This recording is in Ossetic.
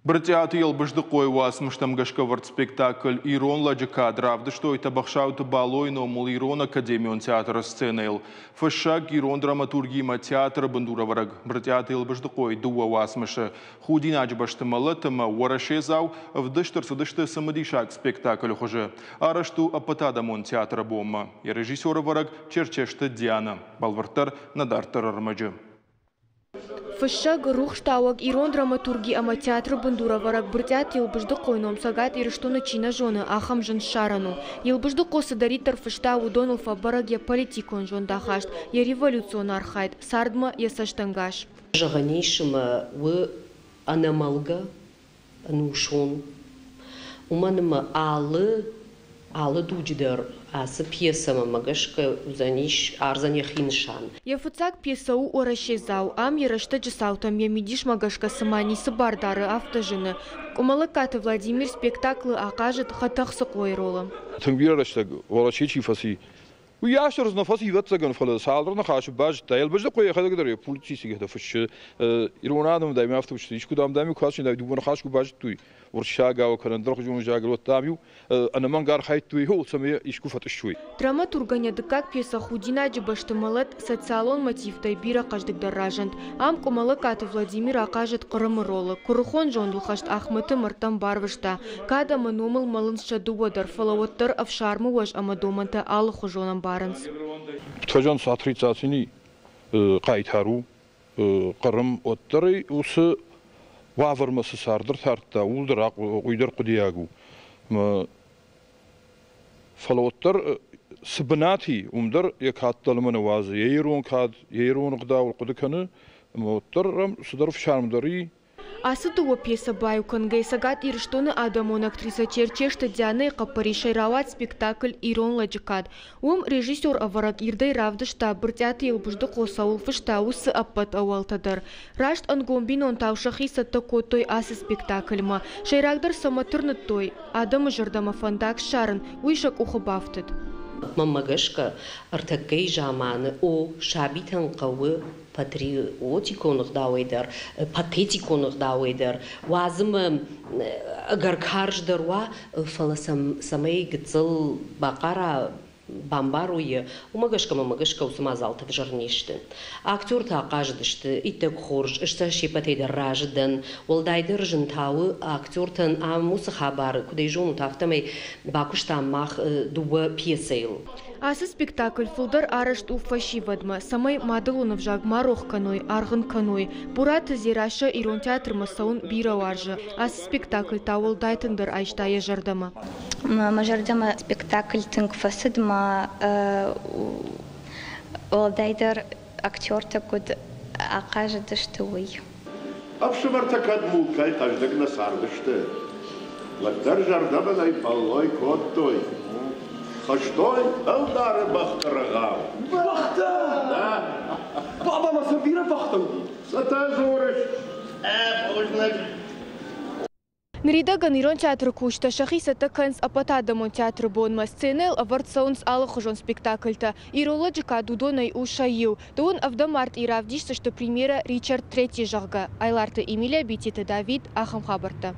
Брытъиаты Елбыздыхъойы уацмыстӕм гӕсгӕ ӕвӕрд спектакль «Ирон лӕджы кад» равдыстой Тӕбӕхсауты Балойы номыл Ирон академион театры сценӕйыл. Фыссӕг, ирон драматургиимӕ театры бындурӕвӕрӕг Брытъиаты Елбыздыхъойы дыууӕ уацмысы «Худинаджы бӕсты мӕлӕт» ӕмӕ «Уӕрӕседзау» ӕвдыст ӕрцыдысты цымыдисаг спектаклы хуызы. Арӕзт у ӕппӕтадӕмон театры бонмӕ. Йӕ режиссер-ӕвӕрӕг Черчесты Диана. Бӕлвырддӕр нӕ дарддӕр ӕрмӕджы. Фыссӕг, рухстауӕг, ирон драматурги ӕмӕ театры бындурӕвӕрӕг Брытъиаты Елбыздыхъойы ном Цӕгат Ирыстоны чи нӕ зоны, ахӕм зын ссарӕн у. Елбыздыхъо цыдӕриддӕр фыста, уыдоныл фӕбӕрӕг йӕ политикон зондахаст, йӕ революцион архайд, цардмӕ йӕ цӕстӕнгас. Зӕгъӕн ис, ӕмӕ у ӕнӕмӕлгӕ, ӕнусон. Уымӕн ӕмӕ алы алы дуджы дӕр ацы пьесӕмӕ гӕсгӕ уыдзӕнис ардзӕн йӕхи нысан. Йӕ фыццаг пьесӕ у «Уӕрӕседзау». Ам йӕ рӕстӕджы цаутӕм йӕ мидисмӕ гӕсгӕ цыма ницы бар дары, афтӕ зыны. Къуымӕллӕгкаты Владимир спектаклы ахъазыд Хӕтӕхцыхъойы ролы. Тынг бирӕ рӕстӕг Уӕрӕсе чи фӕци, уый ас нӕ фӕци, ӕвӕццӕгӕн, фӕлӕ цалдӕр ныхасы базыдта. Елбыздыхъо йӕхӕдӕг дӕр йӕ публицистикӕтӕ фыссы. Ирон адӕм дӕм афтӕ фыссы, искуы дам дӕм-иу куы ацыди, дыууӕ ныхас куы базыдтой, уырыссагау кӕнӕ ӕндӕрхуызон ӕвзагыл, уӕд дам-иу ӕнӕмӕнг архайдтой, цӕмӕй искуы фӕтъыссой. Драматургӕн йӕ дыккаг пьесӕ «Худинаджы бӕсты мӕлӕт» социалон мотивтӕй бирӕ хъӕздыгдӕр разынд. Ам Къуымӕллӕгкаты Владимир ахъазыд Хъырымы ролы. Куырыхон зондылхӕст Ахмӕты мӕрдтӕм барвыста. Кад ӕмӕ номыл мӕлынц сӕ дыууӕ дӕр, фӕлӕ уӕддӕр ӕфсармы уӕз ӕмӕ домӕнтӕ алыхуызон ӕмбарынц. Тхӕжан отрицательный хъайтар у Хъырым, уӕддӕр ӕй уыцы уавӕрмӕ цы цард ӕртардта, ууыл дӕр уый дӕр хъуыдыйаг у. Фӕлӕ уӕддӕр цы бынат и, уым дӕр йӕ кад дӕлӕмӕ нӕ уадзы. Йӕ ирон кад, йӕ ирон ӕгъдауыл хъуыды кӕны, ӕмӕ уӕддӕр ӕм цыдӕр ӕфсарм дӕр и. Ацы дыууӕ пьесӕ баиу кӕнгӕй Цӕгат Ирыстоны адӕмон актрисӕ Черчесты Дианӕйы хъӕппӕрисӕй рауад спектакль «Ирон лӕджы кад». Уым режиссер-ӕвӕрӕг ирдӕй равдыста, Брытъиаты Елбыздыхъо цӕуыл фыста, уыцы ӕппӕт ӕууӕлтӕ дӕр. Раст ӕнгом бинонтау сӕхи цӕттӕ кодтой ацы спектакльмӕ. Сӕйрагдӕр цӕмӕ тырныдтой, адӕмы зӕрдӕмӕ фӕндаг ссарын, уый сӕ къухы бафтыд. Мӕнмӕ гӕсгӕ, ӕртӕккӕйы заманы о, сабитӕн хъӕуы патриотикон ӕгъдауӕй дӕр, патетикон ӕгъдауӕй дӕр, уадзы мӕ ӕгӕр карз дӕр уа, фӕлӕ сӕм цӕмӕй гыццыл бахъара, бамбарой йӕ, уымӕ гӕсгӕ мӕм гӕсгӕ уыцы мадзалтӕ ӕвзӕр не сты. Актертӕ ахъазыдысты иттӕг хорз, ӕз сӕ се ппӕтӕй дӕр разы дӕн. Уӕлдайдӕр зын та у актертӕн ам уыцы хабар, куыд ӕй зонут, афтӕмӕй бакуыстам мах дыууӕ пьесӕйыл. Ацы спектакль фылдӕр арӕзт у фӕсивӕдмӕ, цӕмӕй мадӕлон ӕвзаг ма рох кӕной, аргъ ын кӕной. Бураты Дзерассӕ ирон театрмӕ цӕуын бирӕ уарзы. Ацы спектакль та уӕлдай тынгдӕр айста йӕ зӕрдӕмӕ. Мӕ зӕрдӕмӕ спектакль тынг фӕцыд, мӕ уӕлдайдӕр актертӕ куыд ахъазыдысты, уый. Ӕфсымӕртӕ кӕд мулкӕй хъӕздыг нӕ цардысты, уӕддӕр зӕрдӕбынӕй фӕллой кодтой. Хызтой ӕлдары бӕхты рӕгъау. Бӕхтӕ! Бабамӕ цы бирӕ бӕхтӕ уыди! Цытӕ дзурыс? Ӕ, бузныг! Ныридӕгӕн Ирон театры кусджытӕ сӕхи цӕттӕ кӕнынц ӕппӕтадӕмон театры бонмӕ. Сценӕйыл ӕвӕрд цӕуынц алыхуызон спектакльтӕ. Ирон лӕджы кад уыдонӕй у сӕ иу. Дыууын ӕвдӕм мартъи равдисдзысты премьерӕ «Ричард Третий», зӕгъгӕ. Айларты Эмилия, Битеты Давид, ахӕм хабӕрттӕ.